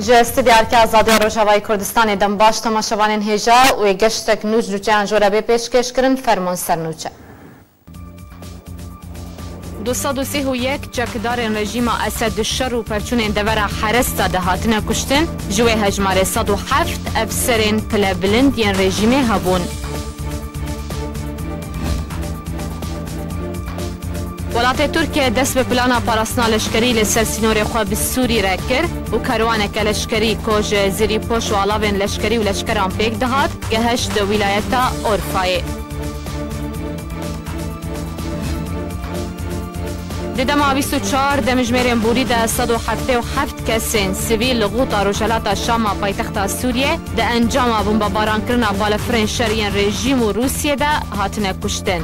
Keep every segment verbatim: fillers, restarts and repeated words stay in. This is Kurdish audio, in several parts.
Ji Stûdyoyarkê Azadiya Rojavayê Kurdistanê dem baş temaşevanên hêja û ê geştek nû ji nûçeyan ji we re bê pêşkêşkirin, fermûn ser nûçe. Du sed û sî û yek çekdarên rejîma Esed di şer û perçûnên devera Heresta de hatine kuştin, ji wê hejmarê sed û heft efserên pilebilind yên rejîmê hebûn. Welatê Tirkiye dest bi plana parastina leşkerî li ser sînorê xwe bi Sûrî re kir û kerwaneke leşkerî ku ji zirîpoş û alavên leşkerî û leşkeran pêk dihat, geheşt di wîlayeta Orfayê. Di dema bîst û çar demjimêrên borî de sed û heftê û heft kesên sivîl li Xûta rojhelata Şama paytexta Sûriyê di encama bombebarankirina balefirên şer yên rejîm û Rûsiyê de hatine kuştin.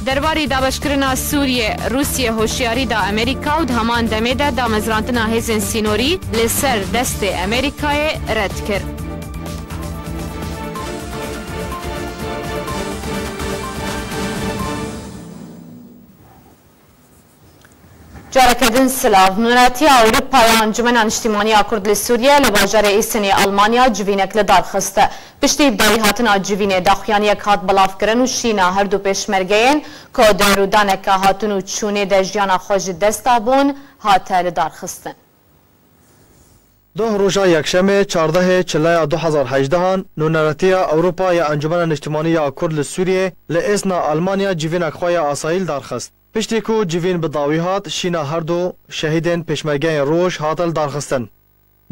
Derbarî dabeşkirina Sûriyê, Rûsiyê hoşyarî da Amerîka û di heman demê de damezrandina hêzên sînorî li ser destê Amerîkayê red kir. Careke din silav. Nûneratiya Ewropa ya Encûmena Niştîmanî ya Kurd li Sûriye li bajarê Îsenê Almanya civînek li dar xist. Piştî bi dawî hatina civînê daxuyaniyek hat belavkirin û şîna her du pêşmergeyên ku di rûdaneke hatin û çûnê de jiyana xwe ji dest dabûn, hate lidarxistin. Doh roja Yekşemê, çardehê Çilaya du hezar hejdehan, Nûneratiya Ewropa ya Encûmena Niştîmanî ya Kurd li Sûriyê li Êsna Almanya civînek xwe ya asayî li dar xist. Piştî ku civîn bi dawî hat, şîna her du şehîdên pêşmergeyên roj hate lidarxistin.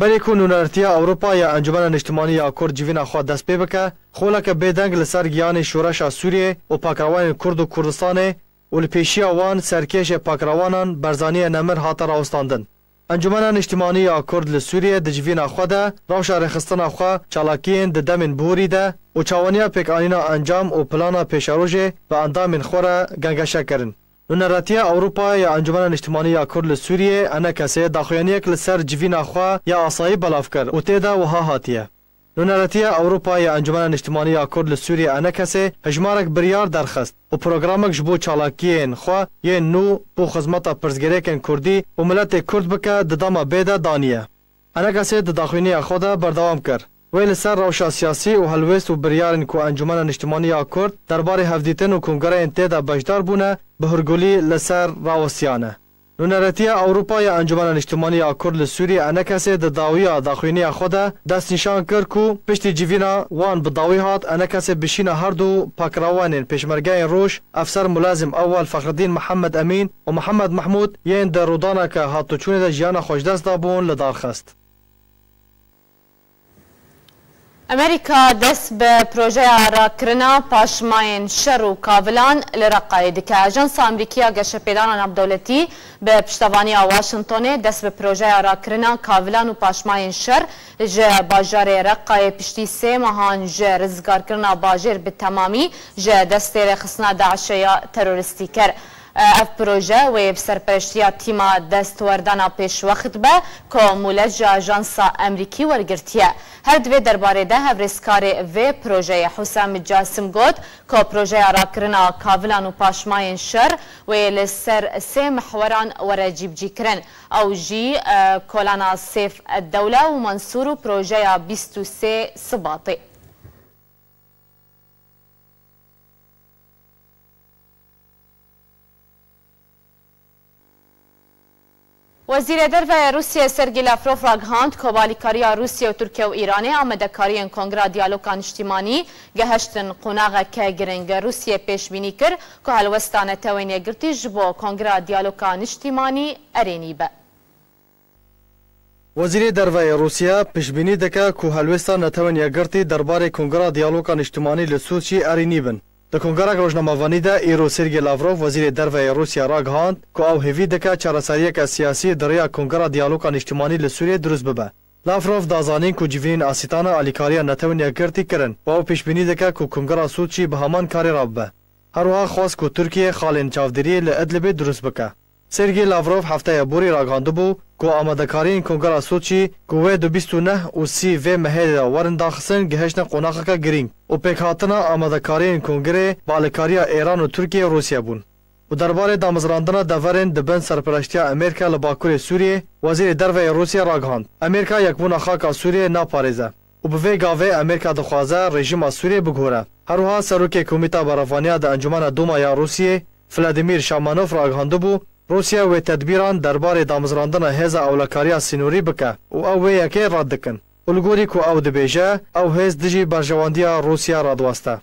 Berê ku Nûneratiya Ewropa ya Encûmena Niştîmanî ya Kurd civîna xwe dest pê bike, xoleke bêdeng li ser giyanê şoreşa Sûriyê û pakrewanên Kurd û Kurdistanê û li pêşiya wan serkêşê pakrewanan Berzaniyê Nemir hate rawestandin. Encûmena Niştîmanî ya Kurd li Sûriyê di civîna xwe de rewşa rêxistina xwe, çalakiyên di demên borî de û çawaniya pêkanîna encam û plana pêşerojê bi endamên xwe re gengeşe kirin. Nûneratiya Ewropa ya Encûmena Niştîmanî ya Kurd li Sûriyê, ENKSê, daxuyaniyek li ser civîna xwe ya asayî belav kir û tê de wiha hatiye. Nûneratiya Ewropa ya Encûmena Niştîmanî ya Kurd li Sûriyê, ENKSê, hejmarek biryar derxist û programek ji bo çalakiyên xwe yên nû bo xizmeta pirsgirêkên Kurdî û miletê Kurd bike di dema bê de daniye. ENKSê di daxuyaniya xwe de berdewam kir. Wê li ser rewşa siyasî û helwêst û biryarên ku Encûmena Niştîmanî ya Kurd derbarê hevdîtin û kongreyên tê de beşdar bûne, bi hurgulî li ser rawestiyane. Nûneretiya Ewropa ya Encûmena Niştîmanî ya Kurd li Sûriyê, ENKSê, di dawiya daxuyaniya xwe de destnîşan kir ku piştî civîna wan bi dawî hat, ENKSê bi şîna her du pakrewanên Pêşmergeyên Roj, Efser Mulazim Ewel Fexredîn Mihemed Emîn û Mihemed Mehmûd, yên di rûdaneke hatûçûnê de jiyana xwe ji dest dabûn, li dar xist. Amerîka dest bi projeya rakirina paşmayên şer û kavilan li Reqayê dike. Ajansa Amerîkî ya Geşepêdana Navdewletî bi piştevaniya Washingtonê dest bi projeya rakirina kavilan û paşmayên şer ji bajarê Reqayê piştî sê mehan ji rizgarkirina bajêr bi temamî ji destê rêxistina DAIŞê ya terorîstî kir. Ev proje wê bi serpereştiya tîma destwerdana pêşwext be ku mûlet ji ajansa Amerîkî wergirtiye. Her di vê derbarê de hevrêzkarê vê projeyê Husam Casim got ku projeya rakirina kavilan û paşmayên şer wê li ser sê mihweran were cîbicîkirin. Ew jî, e, kolana Sêf Eddewle û Mansûr û projeya bîst û sê Sibatê. Wezîrê Derve yê Rûsiyê Sergî Lavrov ragihand ku bi alîkariya Rûsiyê û Tirkiye û Îranê amadekariyên Kongreya Diyaloga Niştîmanî geheştin qonaxeke giring. Rûsiyê pêşbînî kir ku helwesta Netewên Yekgirtî ji bo Kongreya Diyaloga Niştîmanî erênî be. Wezîrê Derve yê Rûsya piştbînî dike ku helwêsta Netewên Yekgirtî derbarê Kongera Diyaloga Niştimanî li Sûçî erînî bin. Di kongerek rojnamevanî de îro Sergey Lavrov, Wezîrê Derve yê Rûsya ragihand ku ew hêvî dike çareseriyeke siyasî di rêya Kongera Diyaloga Niştimanî li Sûriyê dirust bibe. Lavrov da zanîn ku civînên asîtana alîkariya Netewên Yekgirtî kirin û ew piştbînî dike ku Kongera Sûçî bi heman karê re bibe. Her wiha xwest ku Tirkiye xalên çavdêriyê li Idlibê dirust bike. Sergey Lavrov hefteya borî ragihandibû ku amadekariyên Kongera Soçî ku wê di bîst û neh û sî vê mehê de werin daxistin gihiştine qonaxeke girîng û pêkhatina amadekariyên kongrê bi alîkariya Êran û Tirkiye û Rûsya bûn. û derbarê damezrandina deverên di bin serpereştiya Amerîka li Bakurê Sûriyê, Wezîrê Derve yê Rûsya ragihand, Amerîka yekbûna xaka Sûriyê naparêze û bi vê gavê Amerîka dixwaze rejîma Sûriyê biguhore. Her wiha Serokê Komîta Berevaniya di Encûmena Dûma ya Rûsiyê, Vladimir Şamanov ragihandibû, Rûsya wê tedbîran derbarê damezrandina hêza ewlekariya sînorî bike û ew wê yekê red dikin û li gorî ku ew dibêje, ew hêz dijî berjewendiya Rûsya radiweste.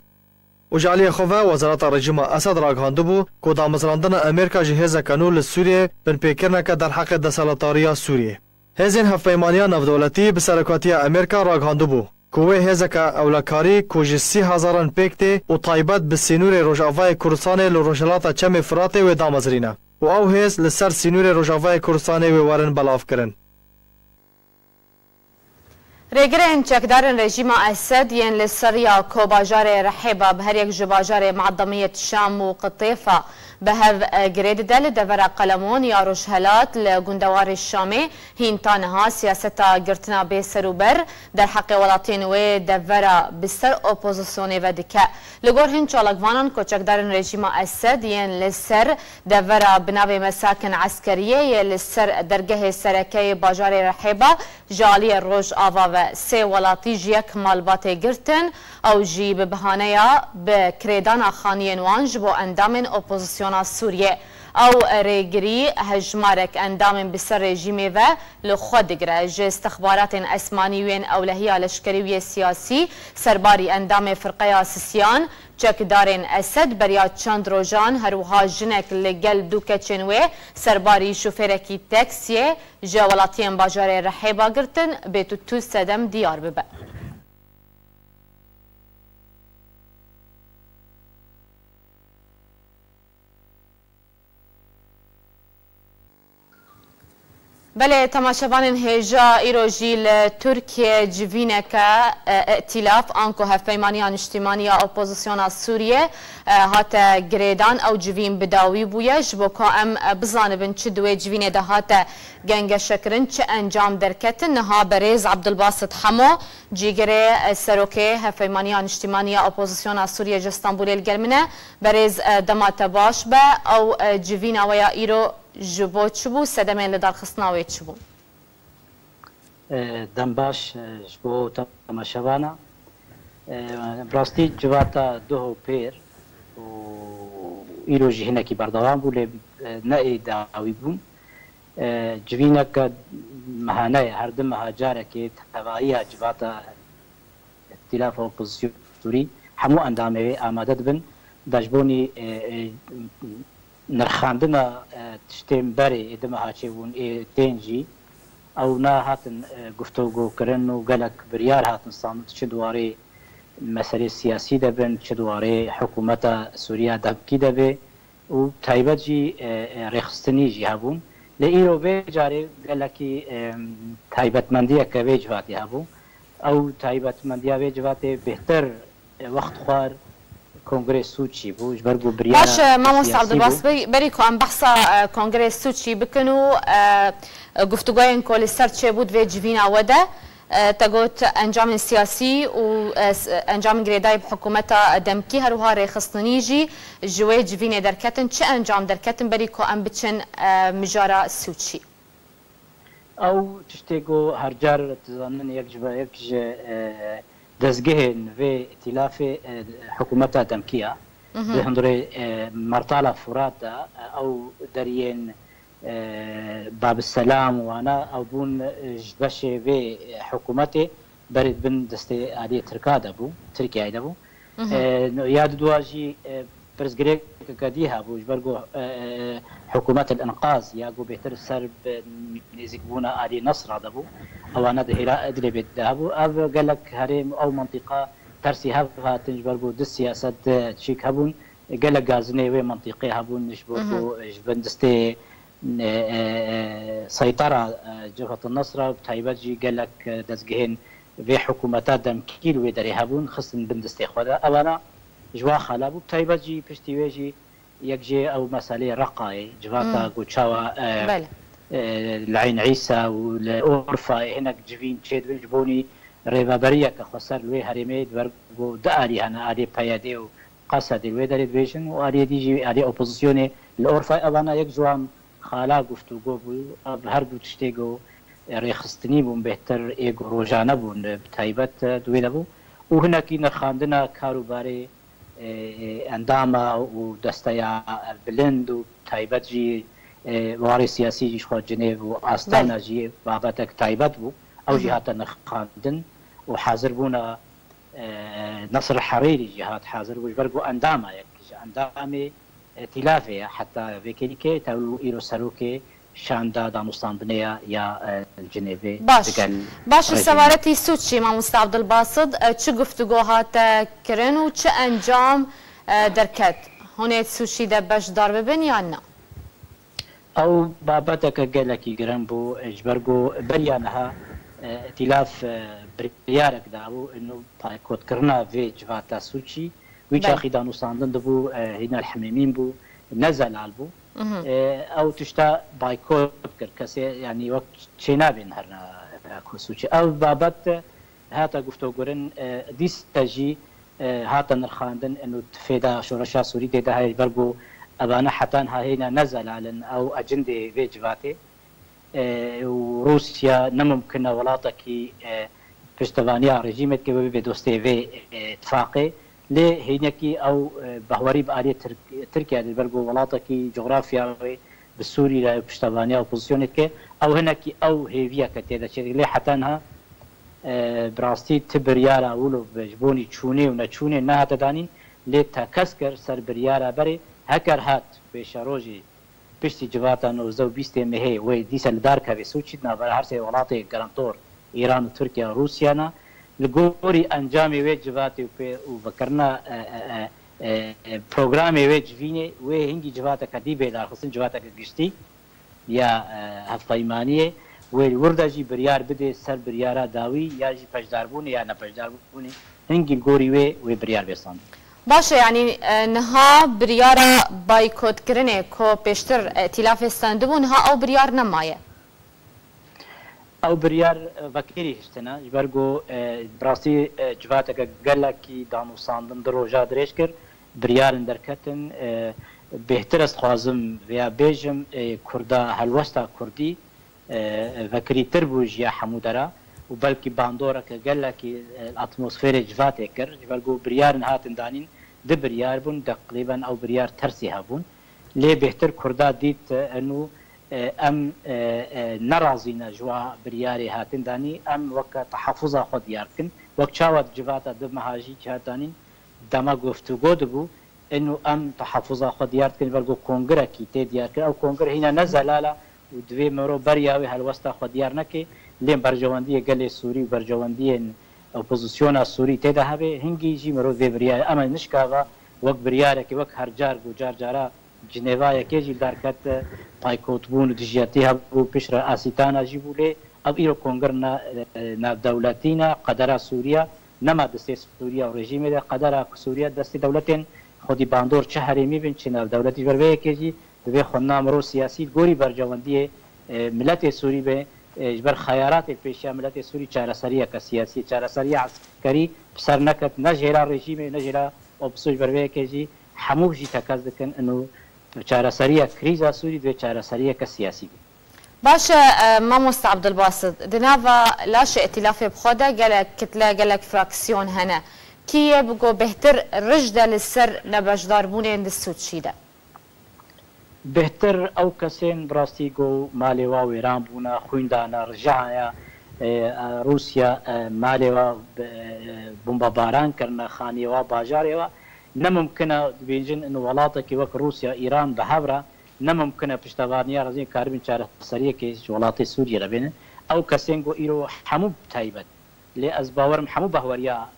Û ji aliyê xwe ve Wezareta Rejîma Esed ragihandibû ku damezrandina Amerîka ji hêzeke nû li Sûriyê binpêkirineke derheqê desthilatdariya Sûriyê. Hêzên Hevpeymaniya Navdewletî bi serokatiya Amerîka ragihandibû ku wê hêzeke ewlekarî ku ji sî hezaran pêk tê û taybet bi sînorê Rojavayê Kurdistanê li rojhilata Çemê Firatê wê damezrîne û ew hêz li ser sînorê Rojavayê Kurdistanê wê werin belavkirin. Rêgirên çekdarên rejîma Esed yên li ser ya ku bajarê Rihêba bi her yek ji bajarê Me'demiyet Şam û Qitêfa bi hev, e, girê dide li devera Qelemon ya rojhelat li gundewarê Şamê hîn ta niha siyaseta girtina bê serûber derheqê welatiyên wê devera bi ser opozisyonê ve dike. Li gor hin çalakvanan, koçekdarên rejîma Esed yên li ser devera bi navê Mesakin Eskeriyê yê li ser dergehê sereke yê bajarê Rihêba ji aliyê Rojava ve sê welatî ji yek malbatê girtin, ew jî bi bihaneya bi kirêdana xaniyên wan ji bo endamên opozisyona Sûriyê. Ew rêgirî hejmarek endamên bi ser rejîmê ve li xwe digire. Ji istixbaratên esmanî û yên ewlehiya leşkerî û yê siyasî, serbarî endamê firqeya Sisiyan, çekdarên Esed beriya çend rojan her wiha jinek li gel du keçên wê, serbarî şofêrekî taksiyê, ji welatiyên bajarê Rihêba girtin, bê tu tu sedem diyar bibe. Belê, temaşevanên hêja, îro jî li Tirkiye civîneke, e, îtîlaf anku Hevpeymaniya Niştimanî ya Opozisyona Sûriyê, e, hate girêdan. Ew civîn bi dawî bûye. Ji bo ku em, e, bizanibin çi di wê civînê de hate gengeşekirin, çi encam derketin, niha berêz Abdulbasit Hemo, cîgirê, e, serokê Hevpeymaniya Niştimanî ya Opozisyona Sûriyê ji Stenbolê li gel min e. Berêz, e, dema te baş be, ew, e, civîna we ya îro ji bo çi bû, sedemên lidarxistina wê çi bûn? E, dem baş, e, ji bo temaşevana. E, bi rastî civata duh û pêr û îro jî hinekî berdewam bû, lê, e, ne ê dawî bûn. E, civîneke mehane ye, her du meha carekê tevahiya civata Îtîlafa Opozîsyonê Sûrî, hemû endamê wê amade dibin, da ji bonî, e, e, nirxandina, e, tiştên berê ê du meha çêbûn ê tên jî, ew nehatin, e, guftûgo kirin û gelek biryar hatin standin, çi di warê meselê siyasî de bin, çi di warê hikûmeta Sûriya demkî de be. û taybet jî, e, e, rêxistinî jî hebûn. Lê îro vê carê gelekî, e, taybetmendiyeke vê civatê hebû. Ew taybetmendiya vê civatê bêhtir, e, wext xwar Kongrê Sûçî bû, ji ber ku biryara Baş e, mamosta siyasî Abdulbas, bû. Berî, berî ku em behsa, e, Kongrê Sûçî bikin û, e, guftûgoyên ku li ser çêbû di vê civîna we de, E, te got encamên siyasî û, e, s-, encamên girêdayî bi hikûmeta demkî, her wiha rêxistinî jî ji wê civînê derketin. Çi encam derketin berî ku em biçin, e, mijara Sûçî? Ew tiştê ku her car dizanin yek ji, yek ji, e, dezgehên vê îtîlafê, e, hikûmeta demkî ya. Mhm. Di hundirê, e, Mertala Furat de, e, ew deriyên e, Babisselam wana ew bûn, e, ji beşê vê, e, hikûmetê berê di bin destê aliyê Tirka de bû, Tirkiyeyê de bû. Mhm. E, no, ya didua jî, e, pirsgirêkeke dî hebû, ji ber ku, e, e, hikûmet el-Inqaz ya ku bêhtir ser bi nêzîkbûna aliyê Nesra de bû. Ewana di hêla Idlibê de hebû. Ev gelek herêm, ew mintîqa tersî hev hatin, ji ber ku du siyaset, e, çîk hebûn. Gelek gazinê wê mintîqê hebûn ji bo Mhm. ku ji bin destê, e, e, e, seytara, e, Cebhet Nesra, bi taybet jî gelek, e, dezgehên vê hikûmeta demkî li wê derê hebûn, xistin bin destê xwe de. Ewana ji wan xala bû. Bi taybet jî piştî wê jî yek jê ew meselê Reqayê, civata Mhm. ku çawa, e, Belê. e, li Eyn Îsa û li Urfayê hinek civîn çêdibin ji bonî rêveberiyeke xweser li wê herêmê, di ber ku du alî hene, alî P Y D û Qesedê li wê derê dibêjin û aliyê dî jî, aliyê opozisyonê Li orfay evana yek ji wan xala guftûgo bû. Ev her du tiştê ku rêxistinî bûn, bêhtir ê ku rojane bûn, bi taybet di wê de bû. Û hinekî nirxandina kar û barê, e, e, endama û desteya bilind û taybet jî, e, warê siyasî jî ji xwe Cinêv û astana Belê. jî babetek taybet bû. Ew jî Hı hı. hate nirxandin û hazir bûna, e, Nasr Herîrî jî hat hazir bû, ji ber ku endama yek ji endamê îtîlafê ye, heta vê kêlîkê te wilo îro serokê şanda danûstandinê ya, ya, e, Cinêvê Baş. digel Baş, rejîmê. Sevaretî Sûçî, Mamoste Abdulbasit, e, çi guftûgo hate kirin û çi encam, e, derket? Hûn ê Sûçî de beşdar bibin yan na? Ew babeteke gelekî giring bû, ji ber ku beriya niha, e, îtîlaf, e, biryarek dabû, ino paykotkirina vê civata Sûçî, wî Belê. çaxî danûstandin dibû, e, hîna li hemêmîn bû, ne zelal bû. Mhm. E, ew tişta baykot kir, kesê, yanî wek çênabên herna, e, ku Sûçî. Ev babet hate guftûgokirin, e, dîsa jî, e, hate nirxandin, ino tifêda şoreşa Sûrî tê de heye, ji ber ku evane heta niha hêne ne zelal in, ew ecindê vê civatê. E, û Rûsya ne mimkin e welatekî, e, piştevaniya rejîmê dike, wê bibe dostê vê, e, tifaqê. Lê hênekî ew, e, behwerî bi aliyê Tirk-, Tirkiye de, ji ber ku welatekî cografya wê bi Sûrî re piştevaniya opozisyonê dike. Ew hinekî ew hêviyeke tê de çêdike. Lê heta niha, e, bi rastî ti biryara wilo bi ji bonî çûnê û neçûnê nehate danîn. Lê tekez kir ser biryara berê, heker hat pêşerojê piştî civata nozdeh û bîstê mehê wê dîsa li dar kevê Sûçî di navbera her sê welatê garantor Îran û Tirkiye û Rûsya ne. Li gorî encamê wê civatê û pê û vekirina, e, e, e, e, e, programê wê civînê wê hingî civateke dî bê darxistin, civateke giştî ya, e, hevpeymaniyê wê li wir de jî biryar bidê ser biryara dawî ya jî beşdarbûnê ya nebeşdarbûnê. Hingî li gorî wê, wê biryar bê standin. Baş e, yanî, e, niha biryara baykotkirinê ku pêştir, e, îtîlafê stendibû, niha ew biryar nemaye. Ew biryar, e, vekirî hiştine, ji ber ku, e, bi rastî, e, civateke gelekî danûstandin du roja dirêj kir, biryarin derketin, e, bêhtir ez dixwazim vêya bêjim, e, Kurda, helwesta Kurdî, e, vekirîtir bû ji ya hemû dera û belkî bandoreke gelekî, e, atmosferê civatê kir. Ji ber ku biryarên hatin danîn, di biryar bûn, teqrîben ew biryar tersî hebûn. Lê bêhtir Kurda dît, e, eno, e, em, e, e, nerazî ne ji wa biryarê hatin danî, em weke tehafuza xwe diyar dikin. Wek çawa di civata di meha jî cihat danîn, dema guftûgo dibû, eno em tehafuza xwe diyar dikin, ji ber ku kongirekî tê diyar kir. Ew kongire hîna ne zelal e û divê mirov beriya wê helwesta xwe diyar neke, lê berjewendiyê gelê Sûrî û berjewendiyên opozisyona Sûrî tê de hebe, hingî jî mirov vê biryarê, em nişkava wek biryarekê, wek her car ku car cara Cinêva yekê jî derket, paykotbûn û dijiyetî hebû, piştre Asîtana jî bû, lê ev îro kongir ne, e, navdewletî ne, qedera Sûriya nema destê Sûriya û rejîmê de, qedera Sûriya destê dewletên xwedî bandor, çi herêmî bin, çi navdewletî. Ji ber vê yekê jî divê xwendina mirov siyasî li gorî berjewendiyê, e, miletê Sûrî be, e, ji ber xeyalatê pêşiya miletê Sûrî çareseriyeke siyasî, çareseriya eskerî bi ser neket, ne jêra rejîmê, ne jêra opozîsyon. Ji ber vê yekê jî hemû jî tekez dikin, ino çareseriya krîza Sûrî divê çareseriyeke siyasî be. Baş e, e, mamoste Abdulbasit, di nava laşê îtîlafê bi xwe de gelek kitle, gelek fraksiyon hene. Kî yê bi ku bêhtir rij de li ser nebeşdarbûnên di Sûçî de? Bêhtir ew kesên bi rastî ku malê wa wêran bûne, xwîn dane, rijaye, e, e, Rûsya, e, malê wa, e, bombebaran kirine, xaniyê wa, bajarê wa. Ne mimkin e, dibêjin, in welatekî wek Rûsya, Îran bi hev re, ne mimkin e piştevaniya rejîmê karibin çareseriyekê ji welatê Sûriyê re bênin. Ew kesên ku îro hemû bi taybet, lê ez bawerim hemû behweriya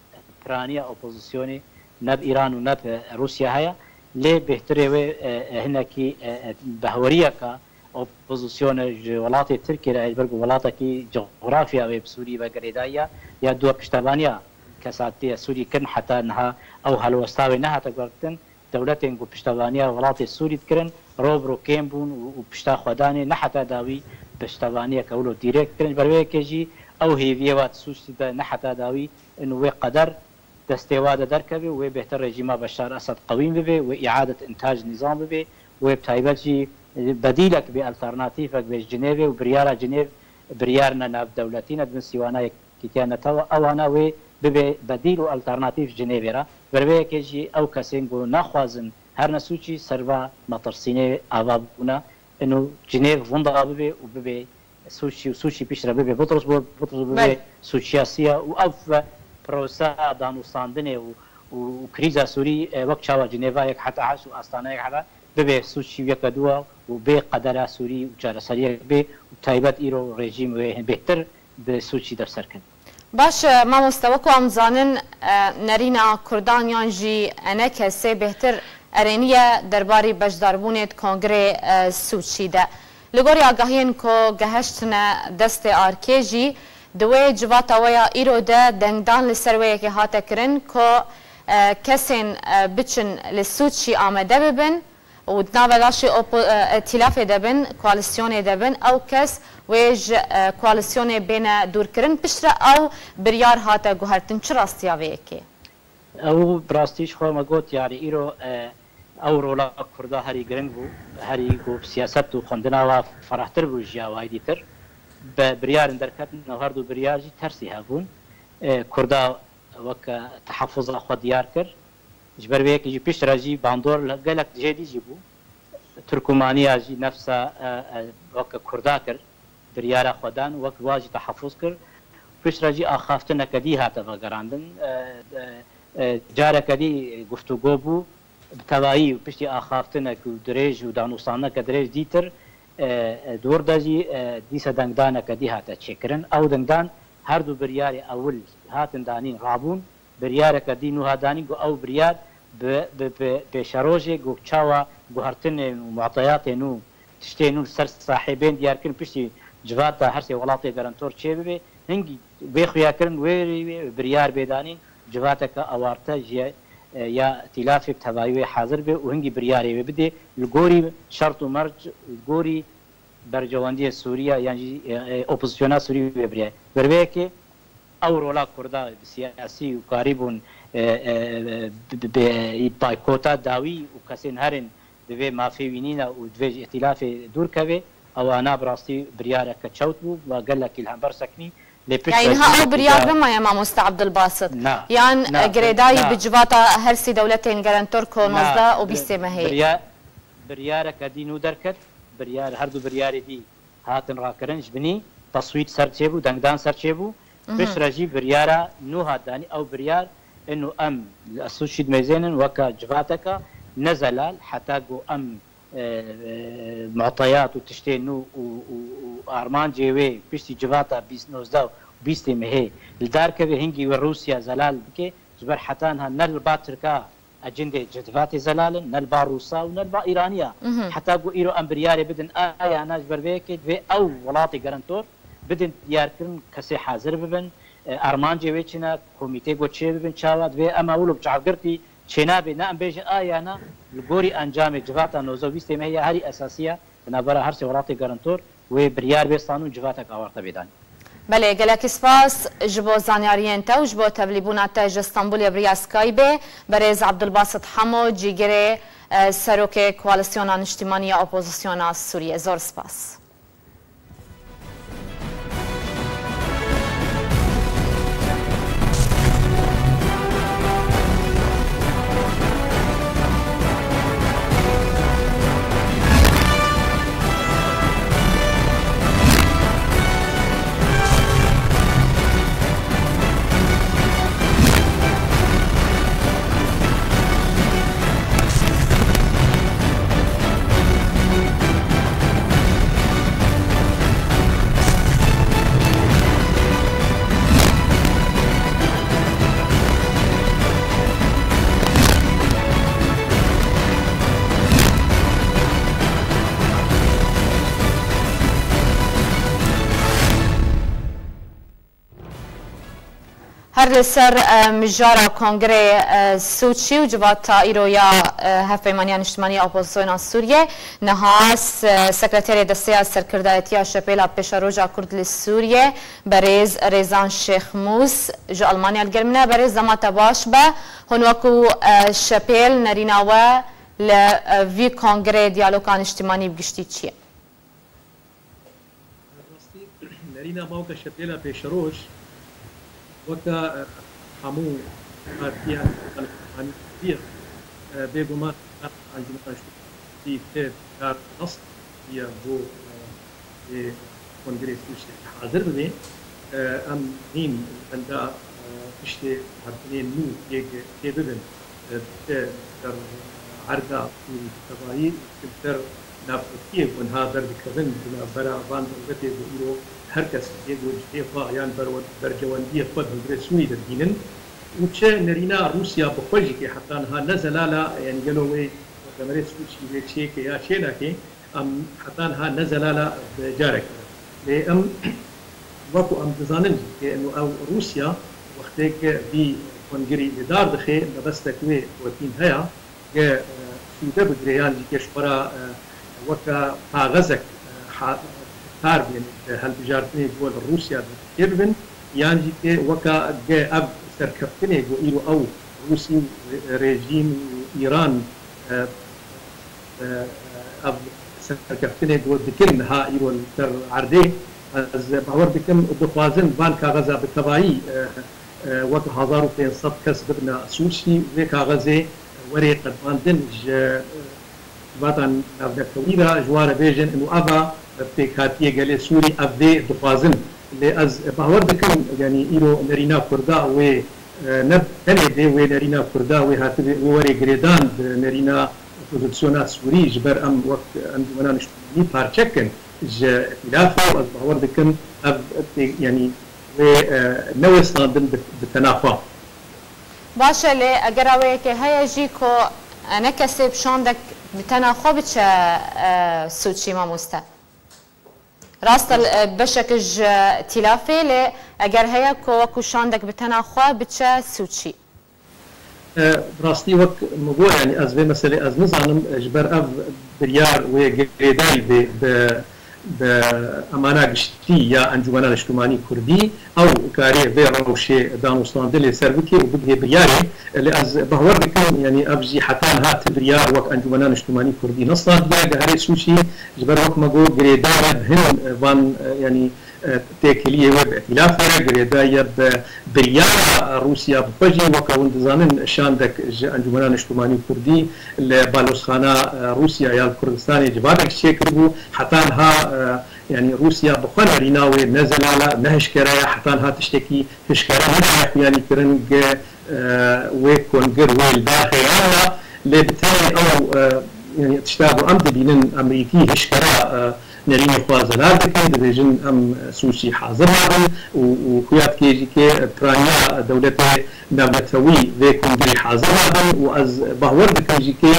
piraniya opozisyonê ne bi Îran û ne bi Rûsya heye, lê bêhtirê wê, e, e, hinekî, e, e, behweriyeke opozisyonê ji welatê Tirkiyê re heye, ji ber ku welatekî cografya wê bi Sûriyê ve girêdayî ye, ya duwa piştevaniya kesatiya Sûrî kirin heta niha ew helwesta wê nehate guhertin. Dewletên ku piştevaniya welatê Sûrî dikirin, ro bi ro kêm bûn û, û pişta xwe danê, ne heta dawî piştevaniyeke wilo dîrêk kirin. Ji ber wê yekê jî ew hêviyê wa di Sûrî de ne heta dawî in wê qeder destê wa de derkeve û wê bêhtir rejîma Beşar Esed qewîn bibe, wê îadet întaj nîzam bibe wê bi taybet jî bedîlek bê, alternatîfek bê ji Cinêvê û biryara Cinêv biryarine navdewletî ne, di bin sîwana Yekîtiya Netewa, ewana wê bibe bedîl û alternatîf ji Cinêvê re. Ber vê yekê jî ew kesên ku naxwazin herne Sûçî, serva metirsînê ava bûne, ino Cinêv winda bibe û bibe Sûçî û Sûçî piştre bibe Butrus, bo Butrus bibe Sûçiya Siya û ev prose danûstandinê û, û, û krîza Sûrî, e, wek çawa Cinêva yek heta heşt û Astana yek heta bibe Sûçî û yeke dua û bê qedera Sûrî û çareseriyek bê û taybet îro rejîm wê bêhtir bi Sûçî de ser kin. Baş e, mamoste, wekû em zanin, e, nerîna Kurdan yan jî enekesê bêhtir erêniye derbarî beşdarbûnê di Kongrê, e, Sûçî de. Li gorî agahiyên ku geheştine destê arkê jî, di wê civata we ya îro de dengdan li ser wê yekê hate kirin ku, e, kesên, e, biçin li Sûçî amede bibin û di navê laşê opo-, e, îtîlafê de bin, koalîsyonê de bin, ew kes wê ji, e, koalîsyonê bêne dûrkirin. Piştre ew biryar hate guhertin. Çi rastiya vê yekê? Ew bi rastî ji xwe me got, yanî îro, e, ew rola Kurda herî giring bû, herî ku siyaset û xwendina wa ferahtir bû ji ya wayî dîtir. Bi biryarên derketin, ew her du biryar jî tersî hev bûn. E, Kurda weke tehefuza xwe diyar kir. Ji ber vê yekê jî piştre jî bandor li gelek cihê dî jî bû. Tirkmaniya jî nefsa, e, e, weke Kurda kir, biryara xwe dan, wek wa jî tehefuz kir. Piştre jî axaftineke dî hate vegerandin. E, e, e, careke dî guftûgo bû, bi tevayî û piştî axaftinek û dirêj û danûstandineke dirêj dîtir, e, e, di wir de jî, e, dîsa dengdaneke dî hate çêkirin. Ew dengdan her du biryarê ewil hatin danîn rabûn. Biryareke dî nû hat danîn ku ew biryar bi, bi, bi pêşerojê ku çawa guhertinên û mu'teyatên nû, tiştên nû li ser sahê bên diyarkirin, piştî civata her sê welatê garantor çêbibe, hingî vê xuya kirin, wê, wê, wê biryar bê danîn, civateke awarte ji, e, ya îtîlafê bi tevayî wê hazir be û hingî biryarê wê bidê, li gorî şert û merc, li gorî berjewendiyê Sûriye yan jî, e, e, opozisyona Sûrî wê biriyar. Ber vê yekê ew rola Kurda bi siyasî û karîbûn, e, e, bi, bi, bi baykota dawî û kesên herin di vê mafê wî nîne û divê ji îtîlafê dûr keve, ewana bi rastî biryareke çewt bû ve gelekî li hember sekinî. Lê piştre Yanî niha jî ew biryar Kurda nemaye, mamoste Abdulbasit? Na, Yan, na, e, girêdayî na. bi civata her sî dewletên garantor ku Naz, nozdeh û bîstê mehê? birya-, biryareke dî nû derket, biryar, her du biryarê dî hatin rakirin, ji binî teswît ser çêbû, dengdan ser çêbû. Mhm. Piştre jî biryara nû hat danî, ew biryar ino em li Sûçî dimêzênin weke civateke ne zelal, heta ku em, e, e, mu'teyat û tiştê nû û, û, û armancê wê piştî civata bîst, nozdeh û bîstê mehê li dar keve, hingî wê Rûsya zelal bike, ji ber heta niha ne li ba Tirka ecindê cedvatê zelal in, ne li ba Rûsa û ne li ba Îraniya. Mhm. Heta ku îro em biryarê bidin ayana, ji ber vê yekê divê ew welatê garantor bidin diyarkirin, kesê hazir bibin, e, armancê wê çi ne, komîtê ku çê bibin, çawa divê em ewil û bi çavgirtî çênabê, ne em bêjin ayana, li gorî encamê civata nozdeh û bîstê mehê ya herî esasî ye di navbera her sê welatê garantor. Wê biryar bê stanû civatek awarte bê danî. Belê, gelekî spas ji bo zanyariyên te û ji bo tevlîbûna te ji Stenbolê bi riya Skypeê. Berêz Abdulbasit Hemo, cîgirê, e, serokê Koalîsyona Niştimanî ya Opozisyona Sûriyê. Zor spas. Her li ser, e, mijara Kongrê, e, Sûçî û civata îro ya, e, Hevpeymaniya Niştimanî ya Opozisyona Sûriyê, niha se-, Sekreterê Desteya Serkirdayetiya Şepêla Pêşeroja Kurd li Sûriyê, berêz Rêzan Şêxmûs ji Almanya li gel min e. Berêz, dema te baş be. Hûn wekû, e, şepêl nerîna we li, e, vî kongreyê diyaloga niştimanî bi giştî çi ye? Rastî, nerîna Mawka Şepêla Pêşeroj weke, e, hemû partiyan Kurdistanê, e, bêguman Encûmena Niştimanî tê kar nas bûye bo, e, ê kongrê Sûriyê hazir bibê. E, em hîn li benda, e, piştê hevdinên nû yê tê bibin, e, di ser erda Sûrî bi tevayî, li ser navkotiyê ku niha derdikevin di navbera van dewletê ku îro her kes yê ku cihê xwe yan berwe-, bercewendiyê xwe di hundirê Sûrî de dibînin û çi nerîna Rûsya bi xwe jî kê heta niha ne zelala, yanî gelo wê demerê Sûrî wê çêke ya çênake, em heta niha ne zelala bi careke. Lê em, wek ku em dizanin jî, ke eno ew Rûsya wextê ke vî kongirî li dar dixe, mebestek wê gotin heye, ke, e, sûde bigire yan jî ke ji xwe re, e, weke kaxezek, e, ha-, kar bên, e, helbijartinê ku li Rûsya de çêbibin, yan jî ke weke ge ev serkeftinê ku îro ew Rûsî, e, rejîm û Îran, e, e, ev serkeftinê ku dikin niha îro li ser erdê, ez bawer dikim dixwazin van kaxeza bi tevayî, e, e, wek hezar û pênc sed kes bibine sûcî, vê kaxezê were qedmandin ji, e, civatan navnetewî re, ji wan re bêjin, û eva pêkhatiyê gelê Sûrî ev vê dixwazin. Lê ez bawer dikim, yanî îro nerîna Kurda wê, e, ne tenê dê wê nerîna Kurda wê hatibê, wê were girêdan bi nerîna opozîsyona Sûrî, ji ber em wek Encûmena Niştimanî parçek in ji îtîlafê û ez bawer dikim ev tê-, yanî wê, e, newestandin bi, bi tena xwe. Baş e, lê eger awê yekê heye jî ku, e, ne kesê bi şandek bi tena xwe biçe, e, Sûçî, mamoste? Rast e, e, beşek ji tîlafê, lê eger heye ku wekû şandek bi tena xwe biçe Sûçî? E, rastî wek min got, yanî ez vê meselê ez nizanim, e, ji ber ev biryar wê girêdayî bê bi, bi emana giştî ya Encûmena Niştimanî Kurdî, ew karê vê rewşê danûstandinê ser bike û bigihê biryarê. Lê ez bawer dikim, yanî ev jî heta niha ti biryar wek Encûmena Niştimanî Kurdî nestandiye. Geherê Sûçî ji ber wek me got girêdar e bi hin van, e, yanî, e, têkiliyê wê bi îtîlafê re, girêdayî ye bi biryara Rûsya bi xwe jî. Weke hûn dizanin şandek ji Encûmena Niştimanî Kurdî li balozxana, e, Rûsya ya li Kurdistanê civakek çêkiribû. Heta niha, e, yanî Rûsya bi xwe nerîna wê ne zelal e, ne hişkere ye, heta niha tiştekî hişkere nedaye xuyanîkirin, ge, e, wê kongir wê li dar xêrana, lê bi tenê ew, e, yanî tişta ku em dibînin, Amerîkî hişkera, e, nerînê xwe zelal dikin, dibêjin em, e, Sûçî hazir nabin û, û xuya dike jî ke piraniya dewletê navnetewî vê kongirê hazir nabin û ez bawer dikim jî ke,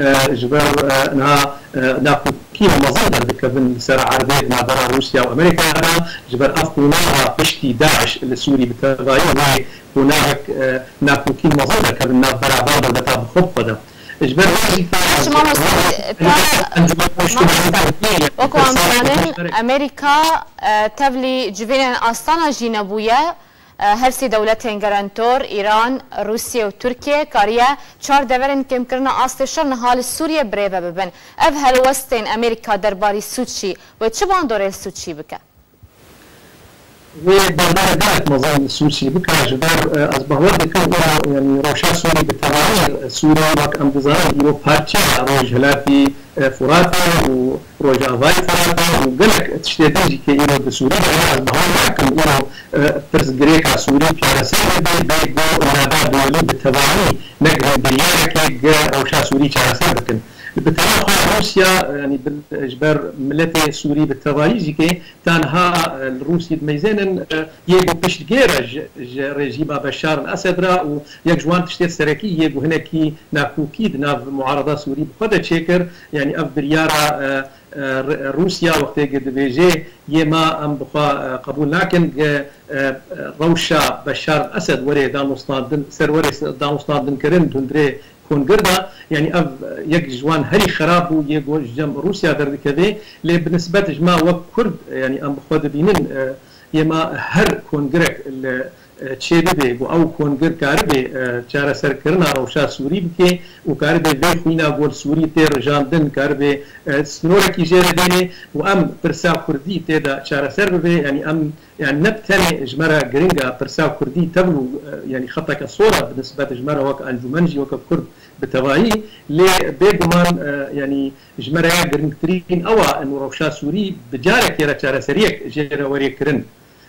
e, ji ber, e, niha, e, nakokiyên mezin derdikevin li ser erdê di navbera Rûsya û Amerîka de, ji ber ev qonaxa piştî DAIŞ li Sûrî bi tevayî wê qonagek, e, nakokî mezin derkevin navbera van dewleta bi xwe bi xwe de. Ji ber vê jî ka Baş, mamoste, ta, wek ku em zanin, Amerîka, e, tevlî civînên Astana jî nebûye. E, her sê dewletên gerentor, Îran, Rûsye û Tirkiye, kariye çar deverên kêmkirina astê şer niha li Sûriye birêve bibin. Ev helwestên Amerîka derbarî Sûçî wê çi bandorê li Sûçî bike? Wê bandora gelek mezin li Sûçî bike, ji ber, e, ez bawer dikim, îro, yanî rewşa Sûrî bi tevayî, e, Sûrî wek em dizanin, îro parçeya rojhilatî, e, Furatê û Rojavayê Furatê û gelek tiştê din jî ke îro di Sûrî de heye, ez bawer nakim îro, e, pirsgirêka Sûrî çareser bibe, bê ku îrada dewlî bi tevayî negirin biryareke ge rewşa Sûrî çareser bikin. Bi tena xwe Rûsya, yanî bi, ji ber miletê Sûrî bi tevayî jî ke tanha, e, li Rûsî dimeyzênin, e, yê ku piştgêr e ji, ji rejîma Beşar el Esed re û yek ji wan tiştê serekî yê ku hinekî nakokî di nav muarada Sûrî bi xwe de çêkir, yanî ev biryara, e, e, Rû-, Rûsya wextê ku dibêje yê me em bi xwe, e, qebûl nakin ku, e, e, rewşa Beşar Esed were danûstandin, ser were se-, danûstandinkirin di hundirê kongir de, yanî ev, e, yek ji wan herî xerab bû yê ku ji cem Rûsya derdikeve, lê bi nisbet ji me wek Kurd, e, yanî em bi xwe dibînin, e, yê me her kongirek li e, çêbibe, ku ew kongir karibe, e, çareserkirina rewşa Sûrî bike û karibe vê xwîna ku li Sûrî tê rijandin, karibe, e, sînorekî jê re bêne û em pirsa Kurdî tê de çareser bibe. Yanî em, yanî ne bi tenê ji me re giring e pirsa Kurdî tevlû, e, yanî xeteke sor e bi nisbet ji me re wek encûmen jî weke Kurd bi tevayî. Lê bêguman, e, yanî ji me re ya giringtirîn ew e, û rewşa Sûrî bi carekê re çareseriyek jê re were kirin.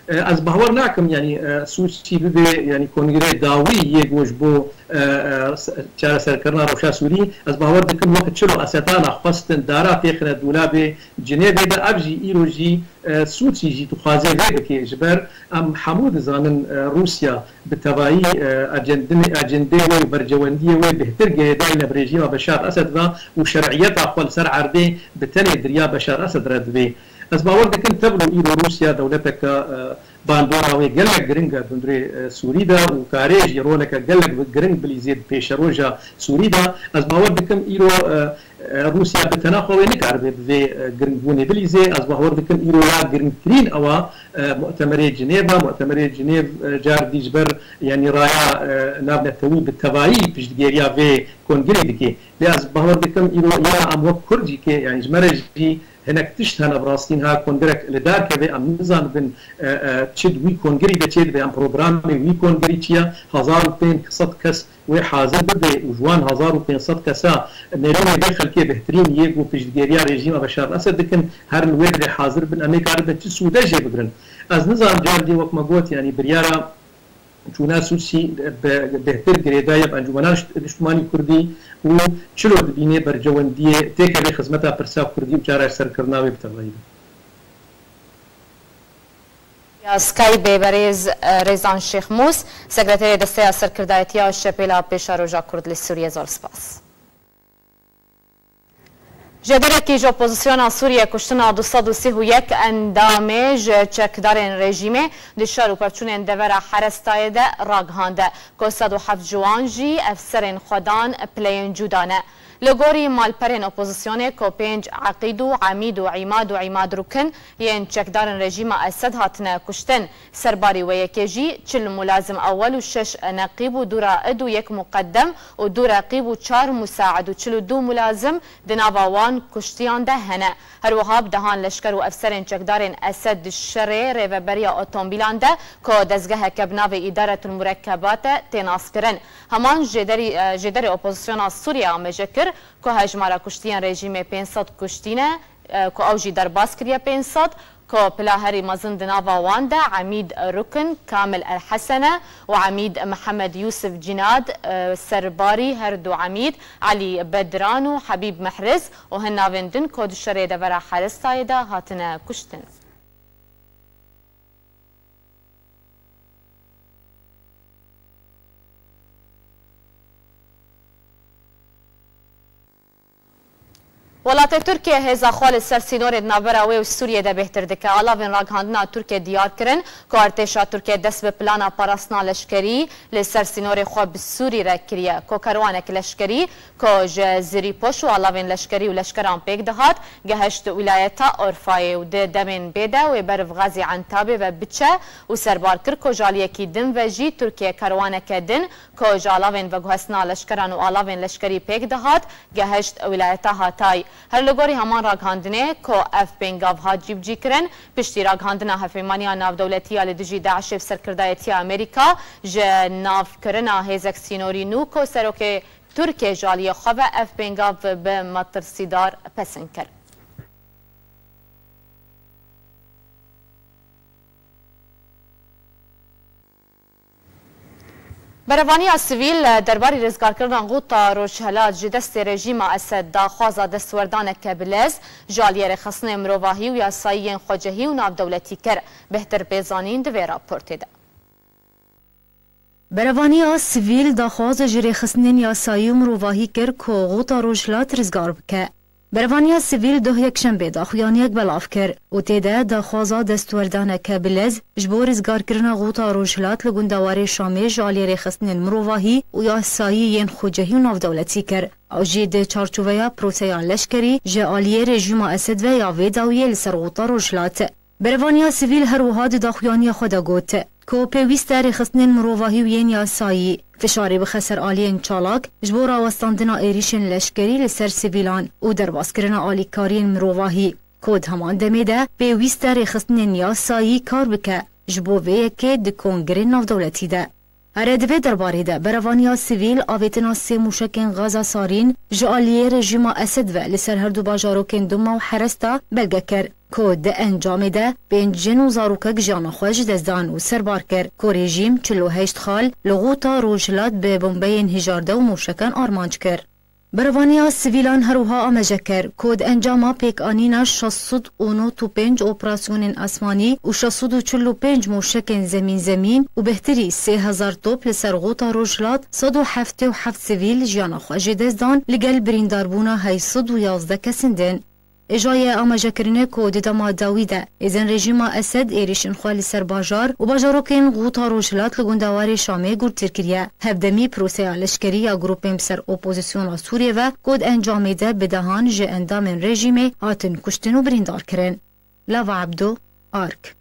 E, ez bawer nakim, yanî, e, Sûçî bibe, yanî, kongirê dawî yê ku ji bo, e, e, s-, çareserkirina rewşa Sûrî. Ez bawer dikim wek çilo Esedana xwestin dara têxine dûlabê Cinêvê de, ev jî îro jî, e, Sûçî jî dixwaze vê bike. Ji ber em hemû dizanin, e, Rûsya bi tevayî, e, ecendinê-, ecendê wê û bercewendiyê wê bêhtir girêdayî ne bi rejîma Beşar Esed ve û şer'iyeta xwe li ser erdê bi tenê di riya Beşar Esed re divê. Ez bawer dikim tevlo îro Rûsya dewleteke, e, bandora wê gelek giring e di hundirê, e, Sûrî de û karê jî roleke gelek giring bilîzê di pêşeroja Sûrî de. Ez bawer dikim îro, e, e, Rûsya bi tena xwe wê nikaribe bi vê, e, giringbûnê bilîzê. Ez bawer dikim îro ya giringtirîn ew e, e, mu'temerê Cinêv e. Mu'temerê Cinêv, e, car dî ji ber, yanî raya, e, navnetewî bi tevayî piştgiriya vê kongirê dike. Lê ez bawer dikim îro ya em wek Kurd jî ke, yanî ji me re jî hinek tişt hene bi rastî niha kongirek li dar keve, em nizanibin, e, e, çi di wî kongirî de çêdibe, em programê wî kongirî çi ye, hezar û pênc sed kes wê hazir bibe û ji wan hezar û pênc sed kesa nêrînê vê xelkê bêhtirîn yê ku piştgiriya rejîma Beşar Esed dikin, herin wê derê hazir bin, em ê karibin çi sûde jê bigirin. Ez nizanim, car dî wek me got, yanî biryara çûna Sûçî bi bêhtir girêdayî bi Encûmena Nişt-, Niştimanî Kurdî û çilo dibîne bercewendiyê têkevê xizmeta pirsa Kurdî û çareserkirina wê bi tevayî de. Ya Skypeê berêz, e, Rêzan Şêxmûs, Sekreterê Desteya Serkirdayetiya Şepêla Pêşeroja Kurd li Sûriyê, zor spas. Jêderekî ji opozisyona Sûriyê kuştina du sed û sî û yek endamê ji çekdarên rejîmê di şer û pevçûnên devera Herestayê de ragihande, ku sed û heft ji wan jî efserên xwedan pileyên cuda ne. Li gorî malperên opozisyonê, ku pênc Eqîd û Emîd û Îmad û Îmad Rukin yên çekdarên rejîma Esed hatine kuştin, serbarî wê yekê jî çil mulazim ewel û şeş neqîb û du raid û yek muqeddem û du reqîb û çar musaid û çil û du mulazim di nava wan kuştiyan de hene. Her wiha bi dehan leşker û efserên çekdarên Esed di şerê rêveberiya otomobîlan de ku dezgeheke bi navê Îdaretul Murekkebat e tê naskirin. Heman jêderî, e, jêderê opozisyona Sûriyê amêje kir ku hejmara kuştiyên rejîmê pênc sed kuştî ne, e, ku ew jî derbas kiriye pênc sed, ku pila herî mezin di nava wan de Emîd Rukn, Kamil El Hesene û Emîd Mihemed Yûsif Cînad, e, serbarî her du Emîd Elî Bedran û Hebîb Mehriz û hin navên din ku di şerê devera Herestayê de hatine kuştin. Welatê Tirkiye hêza xwe li ser sînorê di navbera wê û Sûriyê de bêhtir dike. Alavên ragihandina Tirkiye diyar kirin ku artêşa Tirkiye dest bi plana parastina leşkerî li ser sînorê xwe bi Sûrî re kiriye, ku kerwanek leşkerî ku ji Zirîpoş û alavên leşkerî û leşkeran pêk dihat, geheşt wîlayeta Orfayê û di demên bê de wê ber bi Gazî Entabê ve biçe û serbar kir ku ji aliyekî din ve jî Tirkiye kerwaneke din ku ji alavên veguhestina leşkeran û alavên leşkerî pêk dihat, geheşt wîlayeta Hatay. Her li gorî heman ragihandinê ku ev pêngav hat cîbicîkirin, piştî ragihandina hevpeymaniya navdewletî ya li dijî DAIŞê bi serkirdayetiya Amerîka, ji navkirina hêzek sînorî nû ku serokê Tirkiyê ji aliyê xwe ve ev pêngav bi metirsîdar pesend kir. Berevaniya sivîl derbarî rizgarkirina Xuta Rojhilat ji destê rejîma Esed daxwaza destwerdaneke bilez ji aliyê rêxistinên mirovahî û yasayî yên xwecehî û navdewletî kir. Bêhtir pê zanîn di vê raportê de. Berevaniya sivîl daxwaz ji rêxistinên yasayî û mirovahî kir ku Xuta Rojhilat rizgar bike. Berevaniya sivîl doh yekşembê daxuyaniyek belav kir û tê de daxwaza destwerdaneke bilez ji bo rizgarkirina Xuta Rojhilat li gundewarê Şamê ji alî rêxistinên mirovahî û yasayî yên xwecehî û navdewletî kir. Ew jî di çarçoveya proseya leşkerî ji aliyê rejîma Esed ve ya vê dawiyê li ser Xuta Rojhilat. Berevaniya sivîl her wiha di daxuyaniya xwe de got, ku pêwîst e rêxistinên mirovahî û yên yasayî fişarê bixe ser aliyên çalak ji bo rawestandina êrîşên leşkerî li ser sivîlan û derbaskirina alîkariyên mirovahî, ku di heman demê de pêwîst e rêxistinên yasayî kar bike ji bo vê yekê di kongirên navdewletî de. Here di vê derbarê de berevaniya sivîl avêtina sê mûşekên gaza sarîn ji aliyê rejîma Esed ve li ser her du bajarokên Duma û Heresta belge kir, ku di encamê de pênc jin û zarokek jiyana xwe ji dest dan û serbar kir, ku rejîm çil û heşt xal li Xuta Rojhilat bi bombeyên hijarde û mûşekan armanc kir. Berevaniya sivîlan her wiha amaje kir, ku di encama pêkanîna şeş sed û nod û pênc operasyonên asmanî û şeş sed û çil û pênc mûşekên zemîn-zemîn û bêhtirî sê hezar top li ser Xuta Rojhilat, sed û heftê û heft sivîl jiyana xwe ji dest dan, li gel birîndarbûna heşt sed û yazdeh kesên din. Êjayê amajekirinê ku di dema dawî de êzên rejîma Esed êrîşên xwe li ser bajar û bajarokên Xuta Rojhilat li gundewarê Şamê gurtir kiriye. Hevdemî proseya leşkerî ya grûpên bi ser opozisyona Sûriyê ve ku di encamê de bi dehan ji endamên rejîmê hatin kuştin û birîndar kirin. Lava Ebdo, Ark.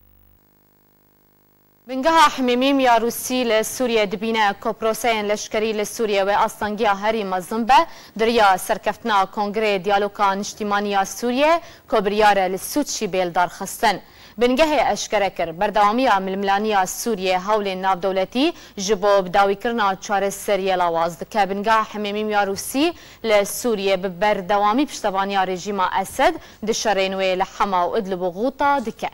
Bingeha Himêmîm ya Rûsî li Sûriye dibîne ku proseyên leşkerî li Sûriye wê astengiya herî mezin be, di riya serkeftina Kongreyê Diyaloga Niştîmanî ya Sûriye ku biryar e li Sûçî bê lidarxistin. Bingehê eşkere kir, berdewamiya milmilaniya Sûriye hewlên navdewletî ji bo bidawîkirina çareseriyê lawaz dike. Bingeha Himêmîm ya Rûsî li Sûriye bi berdewamî piştevaniya rejîma Esed di şerên wê li Hema û Idlib û Xuta dike.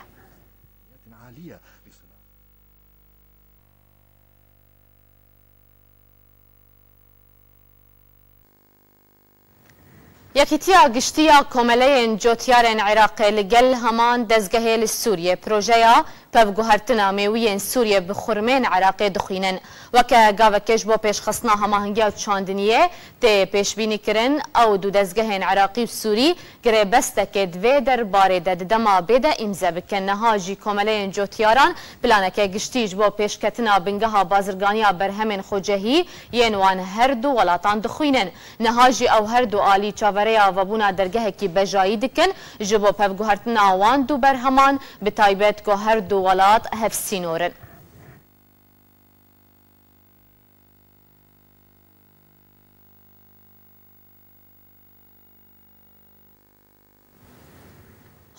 Yekîtiya Giştî ya Komeleyên Cotyarên Iraqê li gel heman dezgehê li Sûriyê projeya pevguhertina mêwiyên Sûriyê bi xurmên Iraqê dixwînin. Weke gavekê ji bo pêşxistina hemahengiya çandiniyê tê pêşbînîkirin, ew du dezgehên Iraqî û Sûrî girêbestekê di vê derbarê de di dema bê de îmze bikin. Niha jî Komeleyên Cotyaran planeke giştî ji bo pêşketina bingeha bazirganiya berhemên xwecehî yên wan her du welatan dixwînin. Niha jî ew her du alî çaverêya vebûna dergehekî bejayî dikin ji bo pevguhertina wan du berheman, bi taybet ku her du welat hevsînor in.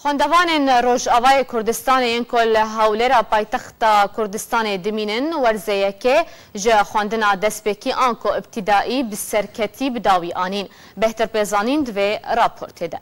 Xwendevanên Rojavayê Kurdistanê yên ku li Hewlêra paytexta Kurdistanê dimînin, werzê yekê ji xwendina destpêkî anko îbtîdaî bi serketî bi dawî anîn. Bêhtir pê zanîn di vê raportê de.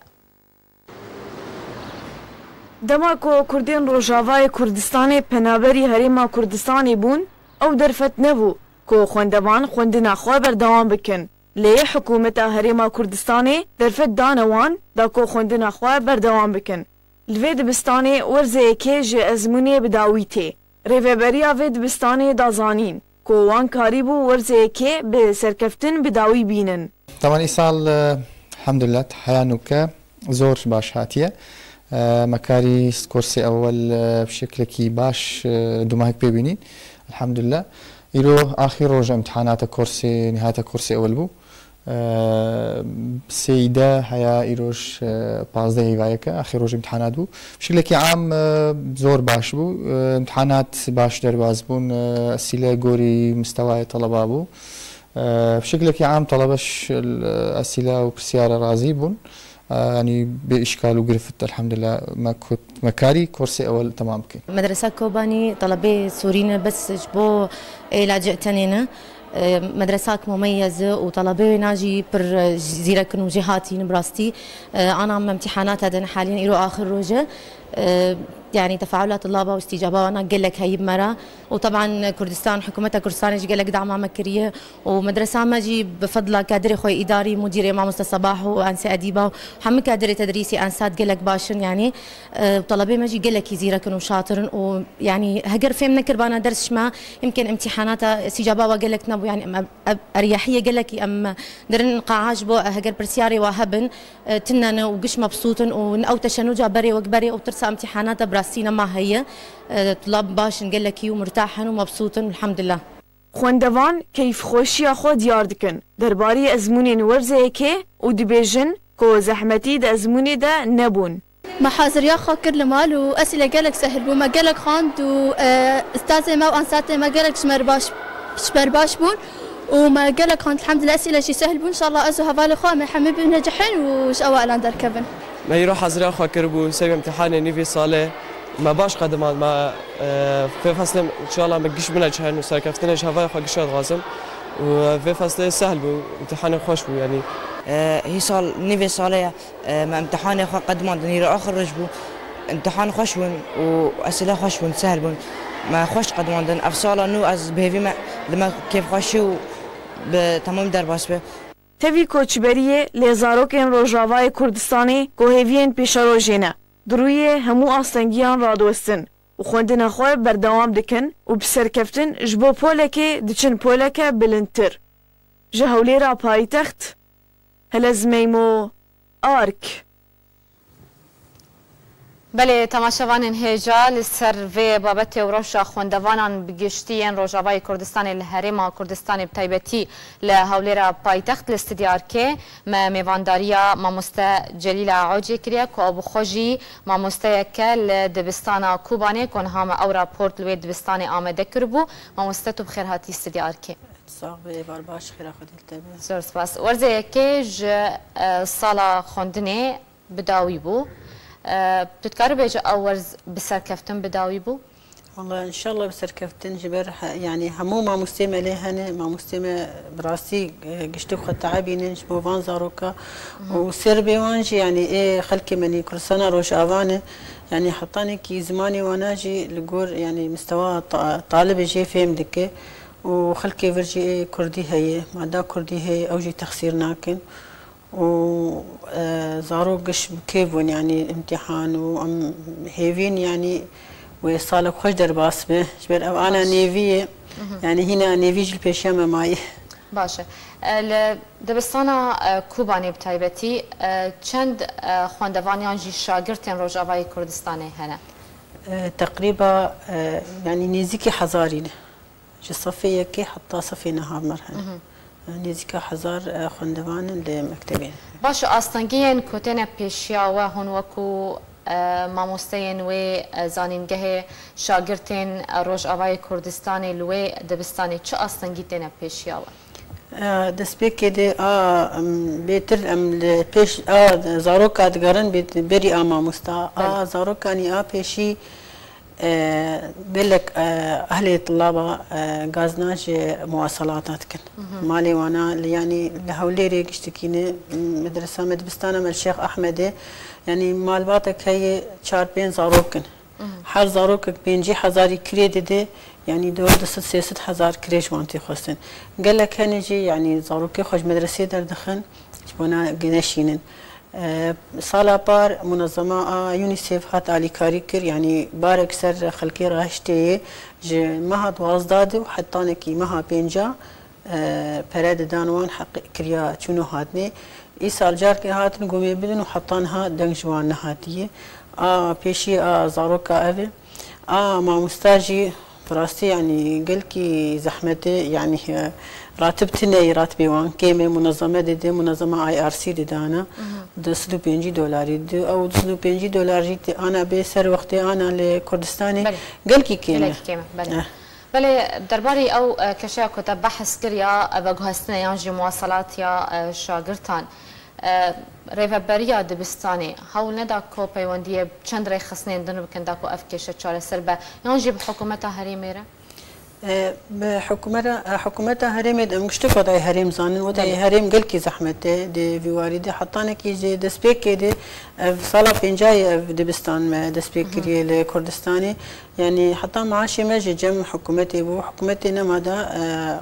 Dema ku Kurdên Rojavayê Kurdistanê penaberî Herêma Kurdistanê bûn, ew derfet nebû ku xwendevan xwendina xwe berdewam bikin. Lê hikûmeta Herêma Kurdistanê derfet dane wan da ku xwendina xwe berdewam bikin. Li vê dibistanê werzê yekê ji ezmûnê bi dawî tê. Rêveberiya vê dibistanê da zanîn ku wan karîbû werzê yekê bi serkeftin bi dawî bînin. Tevan îsal, e, elhamdulillah, heya nûke zor baş hatiye. E, me karî kursê ewel, e, bi şeklekî baş, e, dumahek pê bînîn. Elhamdulillah. Îro axîr roja imtihanata kursê, nihayeta kursê ewel bû. E, sêyde heya îroj, e, pazdeh hêvayeke, axîr roj imtihanat bû. Bi şeklekî am, e, zor baş bû. E, imtihanat baş derbas bûn. E, esîle gorî mistewayê teleba bû. E, bi şeklekî am telebe ji, e, esîle û pirsiyara razî bûn. E, yanî bê îşkal û girifit, elhamdulillah, me kut-, me karî kursê ewel temam bikin. Medresa Kobanî telebê Sûrî ne, bes ji bo êla cih tenê ne. E, medresak mumeyez û telebê wêna jî pir, e, zîrek in û jêhatî in bi rastî. E, ana me imtîhanat hedin, haliyen îro axir roj e. E, yanî tefaulat tulaba û îstîcaba wana gelek heyî bi me re. Û teban Kurdistan, hikûmeta Kurdistanê jî gelek dama me kiriye. Û medresa me jî bi fedla kadirê xwe îdarî, mudîrê mamoste Sebah û Ense Edîba û hemî kadirê tedrîsî Ensat gelek baş in, yanî, e, telebê me jî gelekî zîrek in û şatir in û, yanî, heger fêm nekirbana ders ji me, yimkên imtîhanata sîcaba wa gelek nebû, yanî, em, em, ev eryahiye gelekî em dirin qaa ji bo, e, heger pirsyarê wa hebin, e, tune ne û giş mebsût in û ew teşenuca berê wek berê û tirsa imtîhanata bi rastî nema heye. E, tulab baş in gelekî û murtah in û mebsût in, elhamdulillah. Xwendevan keyfxweşiya xwe diyar dikin derbarê ezmûnên werzê yekê û dibêjin ku zehmetî di ezmûnê de nebûn. Me haziriya xwe kir li mal û esîle gelek sehil bû. Me gelek xwend û, e, ustazê me û ansatê me gelek ji me re baş, ji ber baş bûn û me gelek xwend, elhamdülillah, esîle jî sehil bûn. Înşallah ez û hevalê xwe em ê hemî binecihin û ji ewalan derkevin. Me îro haziriya xwe kiribû ser îmtîhanê nîvê salê. Me baş qedimand, me, e, vê feslê înşallah me giş binecihin û serkeftinê ji hevalê xwe giş re dixwazim. Û, e, vê feslê sehil bû, îmtîhanê xweş bû, yanî. E, hîsal nîvê salê ye. E, me îmtihanê xwe qedimandin, îro axir roj bû. Îmtihan xweş bûn û esîle xweş bûn, sehl bûn. Me xweş qedimandin. Ev sala nû ez bi hêvî me, li me kêfxweşî û bi temamî derbas be. Tevî koçberiyê lê zarokên Rojavayê Kurdistanê ku hêviyên pêşerojê ne, di rûyê hemû astengiyan radiwestin û xwendina xwe berdewam dikin û bi serkeftin ji bo polekê diçin poleke bilindtir. Ji Hewlêra paytext, Helez Meymo, Ark. Belê, temaşevanên hêja, li ser vê babetê û rewşa xwendevanan bi giştî yên Rojavayê Kurdistanê li Herêma Kurdistanê bi taybetî li Hewlêra paytext li Stûdyo Arkê me mêvandariya mamoste Celîla Ocê kiriye ku ew bi xwe jî mamosteyek e li dibistana Kobanê ku niha me ew raport li wê dibistanê amade kiribû. Mamoste, tu bi xêr hatî Stûdyo Arkê. Sax be, êvar baş, xêra Xwedê li te be. Zor spas. Werzê yekê ji, e, sala xwendinê bi dawî bû. E, tu dikarî bêjî ew werz bi serkeftin bi dawî bû? Wala, înşallah bi serkeftin ji ber he-, yanî hemû mamostê me lê hene, mamostê me bi rastî, e, giştik xwe teebînin ji bo van zaroka. Mhm. Û serbê wan jî, yanî ê xelkê me nî Kurdistana Rojava ne, yanî hetanekî zimanê wana jî li gor, yanî mistewa ta-, talibê jê fêm dike. Û xelkê vir jî ê kurdî heye, mada kurdî heye, ew jî texsîr nakin. Û, e, zarok giş bi kêf bûn, yanî îmtîhan û em hêvîn, yanî wê salek xweş derbas be. Ji ber ev ana Baş. nêvî ye. Mhm. Yanî hîna nêvî jî li pêşiya me maye. Baş e. E, li dibistana, e, Kobanê bi taybetî, e, çend, e, xwendevan yan jî şagirtên Rojavayê Kurdistanê hene? E, teqrîba, e, yanî nêzîkî hezarî ne. Ji sefê yekê heta sefê niha vir hene. Mhm. Nêzîka hezar, e, xwendevan in li mektebê. Baş, astengiyên ku têne pêşiya we hûn wekû, e, mamosteyên wê, e, zanîngehê, şagirtên, e, Rojavayê Kurdistanê li wê dibistanê çi astengî têne pêşiya we? E, destpêkê de a, em, bêtir em li pêş a zaroka digerin bê-, berî a mamosta. A Belê. zarokanî a pêşî E, gelek, e, ehlê tulaba, e, gazna ji muwaselata dikin. Mhm. Malê wana li, yanî li Hewlêrê giştikî ne, medresa me dibistana me li Şêx Ehmedê, yanî malbatek heye çar pênc zarok in. Mhm. Her zarokek pêncî hezarî kirê dide, yanî dor du sed sê sed hezar kirê ji wan tê xwestin. Gelek hene jî, yanî zarokê xwe ji medresê derdixin, ji bona neşînin. E, sala par munezema a UNICEF hat alîkarî kir, yanî barek ser xelkê rahiştê ye. Ji meha duwazdeh de û hetanekî meha pênca, e, pere didan wan heq kiriya çûn û hatinê. Îsal carkê hatin gumê bidin û heta niha deng ji wan nehatiye. A pêşî a zaroka ev e. A mamosta jî bi rastî, yanî gelkî zehmet e, yanî, e, ratib tune ye, ratibê wan kêm e, munezeme dide, munezema I R C didana, Mhm. du sed û pêncî dolarî dide. Ew du sed û pêncî dolar jî tê ana bê ser wextê ana li Kurdistanê Belê. gelkî kêm e. Gelekî kêm e, belê. Eh. Belê, derbarî ew, e, keşeya ku te behs kir ya, e, veguhestinê yan jî muwaselat ya, e, şagirtan, e, rêveberiya dibistanê hewl neda ku peywendiyê çend rêxistinên din bikin da ku ev kêşe çareser be, yan jî bi hikûmeta herêmê re? E, bi hikûmeta, e, hikûmeta herêmê de em giştik wetayê herêm zanin, wetayê Belê. herêm gelkî zehmet e di vî warî de. Hetanekî ji destpêkê de, ev sala pêncayê ev dibistan me destpêk Mhm. kiriye li Kurdistanê. Yanî heta maaşê me ji cem hikûmetê bû. Hikûmetê nema da, e,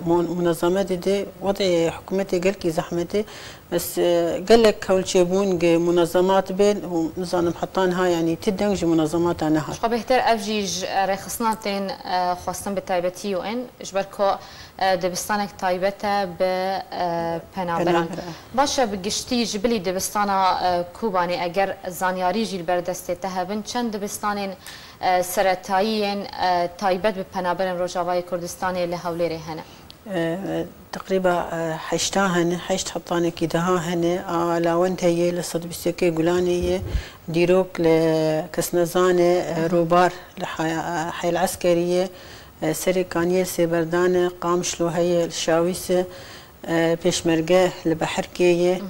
mon-, munezeme dide. Wetê hikûmetê gelkî zehmet e. Bes, e, gelek hewlçêbûn gi munezemat bên û nizanim heta niha, yanî ti deng ji munezemata nehat. Ji xwe bêhtir ev jî ji, e, rêxistina tên, e, xwestin bi taybetî U N, ji ber ku, e, dibistanek taybet e bi, e, penaberan. Penaberan. Baş e, bi giştî ji bilî dibistana, e, Kobanê eger zanyarî jî li ber destê te hebin, çend dibistanên, e, seretayî yên, e, taybet bi penaberên Rojavayê Kurdistanê li Hewlêrê hene? E, teqrîba, e, heşta hene, heşt hetanekî daha hene. A, Lawend heye, li sed bîst yekê Gulanê ye. Dîrok li Kesnezan e, e, Rûbar li Hay-, Heyl Eskerî ye. E, Serê Kaniyê li Sêberdan e, Qamişlo heye, li Şawîs e, e, Pêşmerge li Beherkê ye.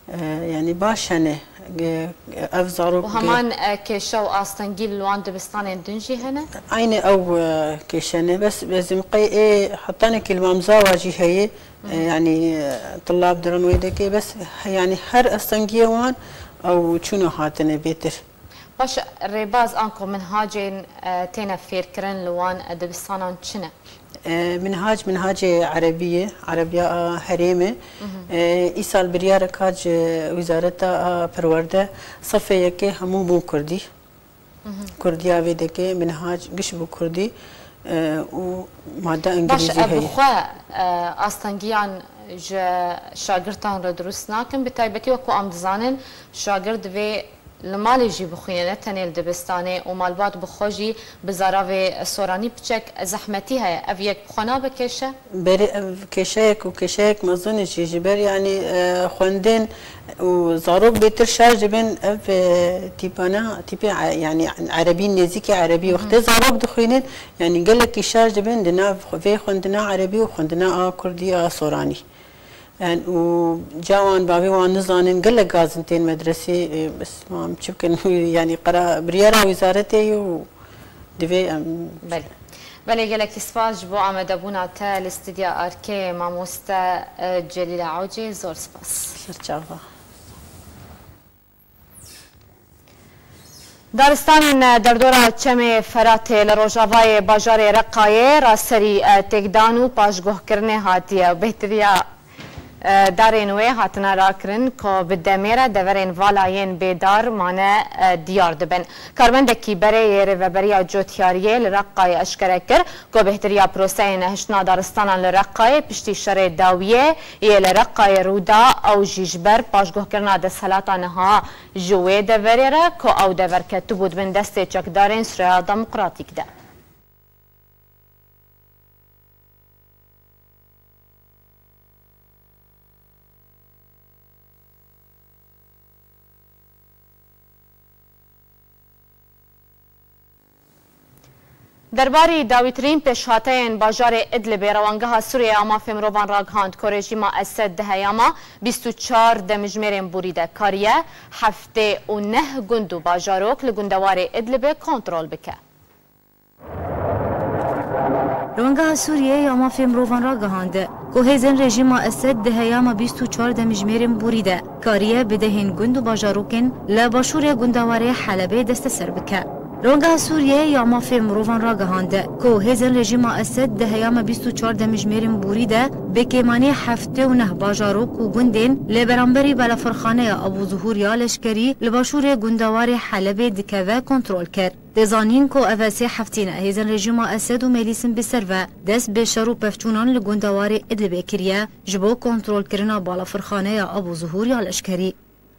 E, yanî baş hene. E, ev zarok Û heman, e, kêşe û astengî li wan dibistanên din jî hene? Aynî ew, e, kêşe ne. Bes, bes em qey ê hetanekî li Mamzawa jî heye. E, yanî, e, tilab dirin wê dekê. Bes, he, yanî her astengiyê wan ew çûne hatine bêtir. Baş, rêbaz anko minhacên, e, têne fêrkirin li wan, e, dibistanan çi ne? E, minhac, minhacê erebî ye, erebiya a herêmê. E, îsal biryarek hat ji Wizareta a Perwerde sefê yekê hemû bû kurdî. Kurdiya vê dekê minhac giş bû kurdî, e, û madde Baş, îngilîzî e, bi heye. Xwe, e, astengiyan ji şagirtan re dirust nakin. Bi taybetî wekû em dizanin, şagird divê li malê jî bixwîne, ne tenê li dibistanê û malbat bi xwe jî bi zaravê soranî piçek zehmetî heye. Ev yek bi xwe nabe kêşe? Berê ev kêşeyek û kêşeyek mezin jî ji ber, yanî, e, xwendin û zarok bêtir şaş dibin, ev, e, tîpana, tîpê e-, yanî erebî, nêzîkî erebî. Wextê zarok dixwînin, yanî gelekî şaş dibin di nav xwe-, vê xwendina erebî û xwendina a kurdî a soranî. Yan û cawan bavê wan nizanin, gelek gazin tên medresê, e, bes ma em çi bikin? Yanî qera-, biryara wîzaretê ye û divê em Belê. Belê, gelekî spas ji bo amadebûna te li Stûdya Arkê, mamoste, e, Celîl Ewcê, zor spas. Serçava. Daristanên derdora Çemê Feratê li rojavayê bajarê Reqayê raserî, e, têkdan û paşguhkirinê hatiye. Bêhtiviya, e, darên wê hatine rakirin ku bi demê re deverên vala yên bêdar mane, e, diyar dibin. Karmendekî berê yê Rêveberiya Cotyariyê li Reqayê eşkere kir, Ku bêhtiriya proseyê nehiştina daristanan li Reqayê piştî şerê dawiyê yê li Reqayê rû da, ew jî ji ber paşguhkirina desthilata niha ji wê deverê re ku ew dever ketibû di bin destê çekdarên Sûreya Demokratîk de. Derbarî dawîtirîn pêşhateyên bajarê Idlibê Rewangeha Sûriyê ya Mafê Mirovan ragihand ku rejîma Esed di heyama bîst û çar demjimêrên borî de kariye heftê û neh gund û bajarok li gundewarê Idlibê kontrol bike. Rewangeha Sûriyeyê ya Mafê Mirovan ragihand ku hêzên rejîma Esed di heyama bîst û çar demjimêrên borî de kariye bi dehên gund û bajarokên li başûrê gundewarê Helebê desteser bike. Rewangeha Sûriyeyê ya Mafê Mirovan ragihand ku hêzên rejîma Esed di heyama bîst û çar demjimêrên borî de bi kêmanî heftê û neh bajarok û gundên li beramberî balafirxaneya Ebû Zuhûr ya leşkerî li başûrê gundewarê Helebê dikeve kontrol kir. Tê zanîn ku ev e sê heftî ne hêzên rejîma Esed û Mêlîsên bi ser ve dest bi şer û pevçûnan li gundewarê Idlibê kiriye ji bo kontrolkirina balafirxaneya Ebû Zuhûr ya leşkerî.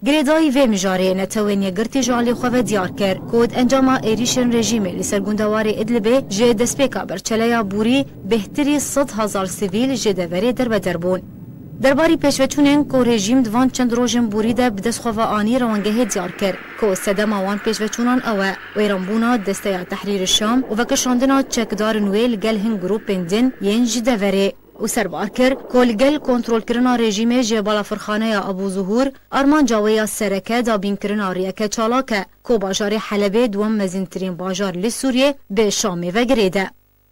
Girêdayî vê mijarê Netewên Yekgirtî ji alî xwe ve diyar kir ku di encama êrîşên rejîmê li ser gundewarê Idlibê ji destpêka berçeleya borî bêhtirî sed hezar sivîl ji deverê derbeder bûn. Derbarî pêşveçûnên ku rejîm di van çend rojên borî de bi dest xwe ve anî rewangehê diyar kir ku sedema wan pêşveçûnan ew e, wêranbûna Desteya Tehrîrê Şam û vekişandina çekdarên wê li gel hin grûpên din yên ji deverê û serbar kir ku li gel kontrolkirina rejîmê ji balafirxaneya Ebû Zuhûr, armanca wê ya sereke dabînkirina riyeke çalak e ku bajarê Helebê duwem mezintirîn bajar li Sûriyê bi Şamê ve girêde.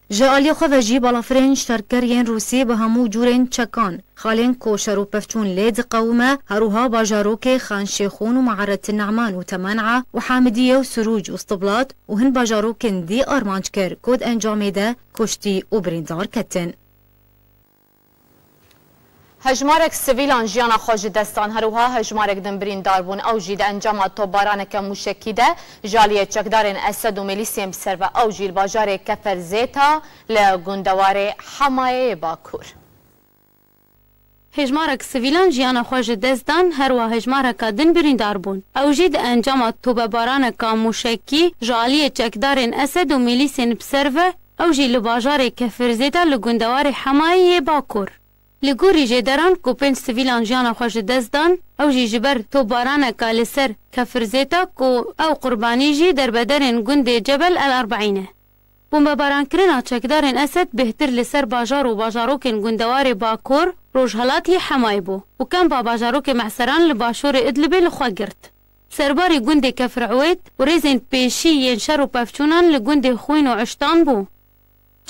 Ji aliyê xwe ve jî balafirên şerker yên Rûsî bi hemû cûrên çekan, xalên ku şer û pevçûn lê diqewime, herwiha bajarokê Xan Şêxûn û Me'eretin Ne'man û Temen'a û Hamidiyê û Sirûc û Stiblat û hin bajarokên dî armanc kir ku di encamê de kuştî û birîndar ketin. Hejmarek sivîlan jiyana xwe ji dest dan, her wiha hejmarek din birîndar bûn. Ew jî di encama topbaraneke mûşekî de ji aliyê çekdarên Esed û milîsiyên bi ser ve, ew jî li bajarê Kefer Zêta li gundewarê Hemayê yê Bakur. Hejmarek sivîlan jiyana xwe ji dest dan, her wiha hejmareka din birîndar bûn. Ew jî di encama topebaraneka mûşekî ji aliyê çekdarên Esed û milîsên bi ser ve, Ew jî li bajarê Kefirzêta li gundewarê Hemayê yê Bakur. Li gorî jêderan ku pênc sivîlan jiyana xwe ji dest dan, ew jî ji ber topbaraneka li ser Kefirzêta ku ew qurbanî jî derbederên gundê Cebel El Erbeîn e. Bombebarankirina çekdarên Esed bêhtir li ser bajar û bajarokên gundewarê Bakur, rojhelatî Hemayê bû û kempa bajarokê Meseran li başûrê Idlibê li xwe girt. Serbarî gundê Kefir Ewêd û rêzên pêşî yên şer û pevçûnan li gundê Xwîn û Uştan bû.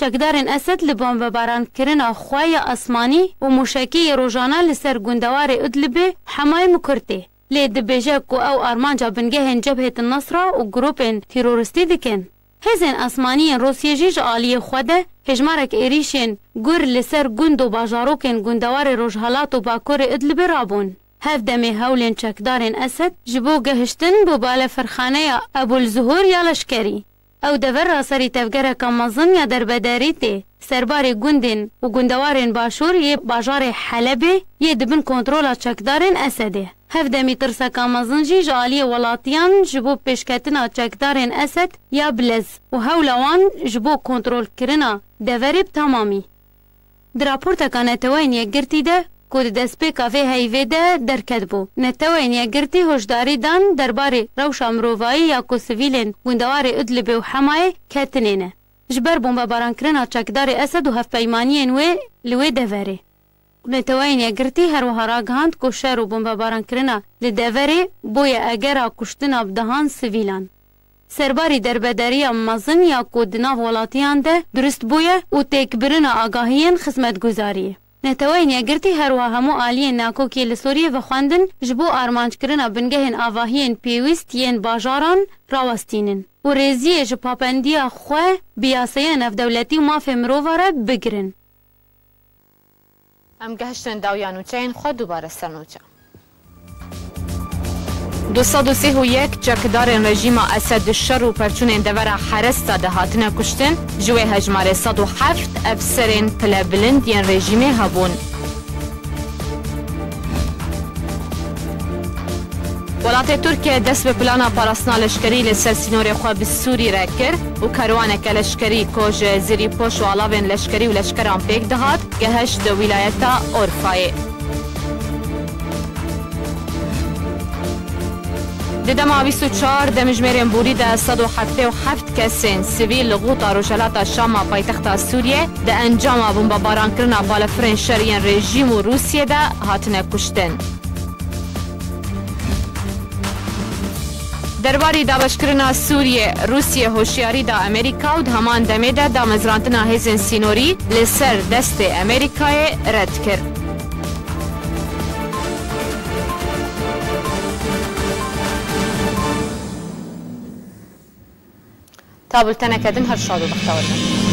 Çekdarên Esed li bombebarankirina xwe ya asmanî û mûşekî yê rojana li ser gundewarê Idlibê Hemayê mikur tê. Lê dibêje ku ew armanca bingehên Cebhêt Nesra û grûpên terorîstî dikin. Hêzên asmanî yên Rûsyê jî ji aliyê xwe de hêjmarek êrîşên gur li ser gund û bajarokên gundewarê rojhelat û bakurê Idlibê rabûn. Hevdemê hewlên çekdarên Esed ji bo gehiştin bo balefirxaneya Ebul Zuhur ya leşkerî. Ew dever ra serî tevgereka mezin ya derbederî tê. Serbarê gundên û gundewarên başûr yê bajarê Helebê yê di bin kontrola çekdarên Esedê. Hevdemî tirseka mezin jî ji aliyê welatiyan ji bo pêşketina çekdarên Esed ya bilez û hewla wan ji bo kontrolkirina deverê bi temamî. Di raporteka Neteweyên Yekgirtî de ku di destpêka vê heyvê de derketibû, Neteweyên Yekgirtî hişdarî dan derbarê rewşa mirovayî ya ku sivîlên gundewarê Idlibê û Hemayê ketinê ne. Ji ber bombebarankirina çekdarê Esed û hevpeymaniyên wê li wê deverê. Neteweyên Yekgirtî her wiha ragihand ku şer û bombebarankirina li deverê bûye egera kuştina bi dehan sivîlan. Serbarî derbederiya mezin ya ku di nav welatiyan de durust bûye û têkbirina agahiyên xizmetguzariyê. Neteweyên Yekgirtî her wiha hemû aliyên nakokiyê li Sûriyê vexwendin ji bo armanckirina bingehên avahiyên pêwîst yên bajaran rawestînin û rêziyê ji papendiya xwe bi yasayan navdewletî û mafê mirova re bigirin. Em gehiştin dawiya nûçeyên xwe, dubare ser nûçe. Du sed û sî û yek çekdarên rejîma Esed di şer û perçûnên devera Heresta de hatine kuştin, ji wê hejmarê sed û heft efserên pilebilind yên rejîmê hebûn. Welatê Tirkiye dest bi plana parastina leşkerî li ser sînorê xwe bi Sûrî re kir û kerwaneke leşkerî ku ji zirîpoş û alavên leşkerî û leşkeran pêk dihat, geheşt di wîlayeta Orfayê. Di dema bîst û çar demjimêrên borî de sed û heftê û heft kesên sivîl li Xûta Rojhelata Şama paytexta Sûriyê di encama bombebarankirina balefirên şer yên rejîm û Rûsiyê de hatine kuştin. Derbarî dabeşkirina Sûriyê, Rûsiyê hoşyarî da Amerîka û di heman demê de damezrandina hêzên sînorî li ser destê Amerîkayê red kir. Ta bulteneke din her şad û bextewar bin.